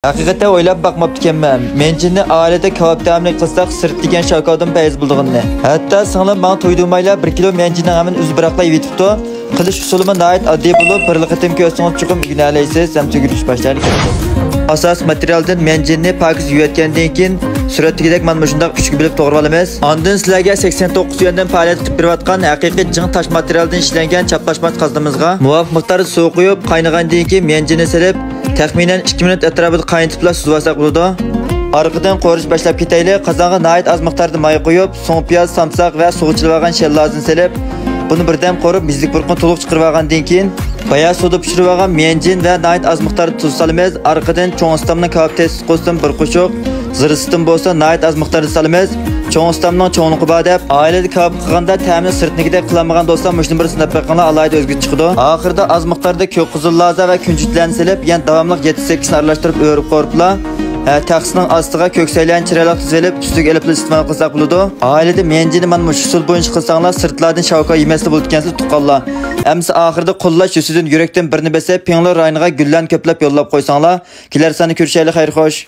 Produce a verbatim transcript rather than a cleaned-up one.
ھەقىقەتەن ئويلاپ باقماپتىكەنمەن، ميەنجىننى ئائىلىدە كاۋاپ تەملىك قىلساق، سىرتتىكى شاۋكاۋدىن پەيز بولىدىغىنىنى. ھەتتا سىڭلىم ماڭا تويدۇرمايلا بىر كىلو ميەنجىننىڭ ھەممىنى ئۈزۈپ بىراقلا يېۋېتىپتۇ. قىلىش ئۇسۇلىمۇ ناھايىتى ئاددىي بولۇپ، بىرلا قېتىم كۆرسىڭىز چوقۇم ئۆگىنەلەيسىز ھەم تۈگىتىش باشلايلى. ئاساسىي ماتېرىيالدىن ميەنجىننى پاكىز يۇيۇۋەتكەندىن كېيىن، سۈرەتتىكىدەك مانا مۇشۇنداق ئۈچكە بۆلۈپ توغرىۋالىمىز. ئاندىن سىلەرگە سەكسەن توققۇز يۈەندىن پائالىيەت قىلىپ بېرىۋاتقان ھەقىقىي جىڭ تاش ماتېرىيالدىن ئىشلەنگەن چاپلاشماس قازىنىمىزغا مۇۋاپىق مىقداردا سۇ قۇيۇپ، قاينىغاندىن كېيىن ميەنجىننى سېلىپ، تەخمىنەن ئىككى مىنۇت ئەتراپىدا قاينىتىپلا سۈزۈۋالساق بولىدۇ. ئارقىدىن قورۇش باشلاپ كېتەيلى. قازانغا ناھايىتى ئاز مىقداردا ماي قۇيۇپ، سۇڭپىياز، سامساق ۋە سۇغا چىلىۋالغان شەللازىنى سېلىپ، بۇنى بىردەم قورۇپ، مىزىك پۇرىقىنى تولۇق چىقىرىۋالغاندىن كېيىن، بايا سۇدا پىشۇرۇۋالغان ميەنجىن ۋە ناھايىتى ئاز مىقداردا تۇز سالىمىز. ئارقىدىن چوڭ ئۇستامنىڭ كاۋاپ تېستىسىدىن بىر قوشۇق، زىرىسىدىن بولسا ناھايىتى ئاز مىقداردا سالىمىز. چوڭ ئۇستامنىڭ چوڭلۇقى بار دەپ، ئائىلىدە كاۋاپ قىلغاندا تەمىنى سىرتنىكىدەك قىلالمىغان دوستلار مۇشۇنى بىر سىناپ بېقىڭلار، ئالاھىدە ئۆزگىچە چىقىدۇ. ئاخىرىدا ئاز مىقداردا كۆك قىزىل لازا ۋە كۈنجۈتلەرنى سېلىپ، يەنە داۋاملىق يەتتە سەككىزنى ئارىلاشتۇرۇپ ئۆرۈپ قورۇپلا، ھە، تەخسىنىڭ ئاستىغا كۆك سەيلەنى چىرايلىق تىزىۋېلىپ، ئۈستىگە ئېلىپلا ئىستېمال قىلساق بولىدۇ. ئائىلىدە ميەنجىنى مانا مۇشۇ ئۇسۇل بويىچە قىلساڭلار، سىرتلاردىن شاۋكاۋ يېمەسلا بولىدىكەنسىلەر، تۇغقانلار. ئەمىسە ئاخىرىدا قوللاش يۈزىسىدىن يۈرەكتىن بىرنى بېسىپ، پىڭلې رايونىغا گۈللەرنى كۆپلەپ يوللاپ قويساڭلار. كېلەر ساندا كۆرۈشەيلى، خەير خوش.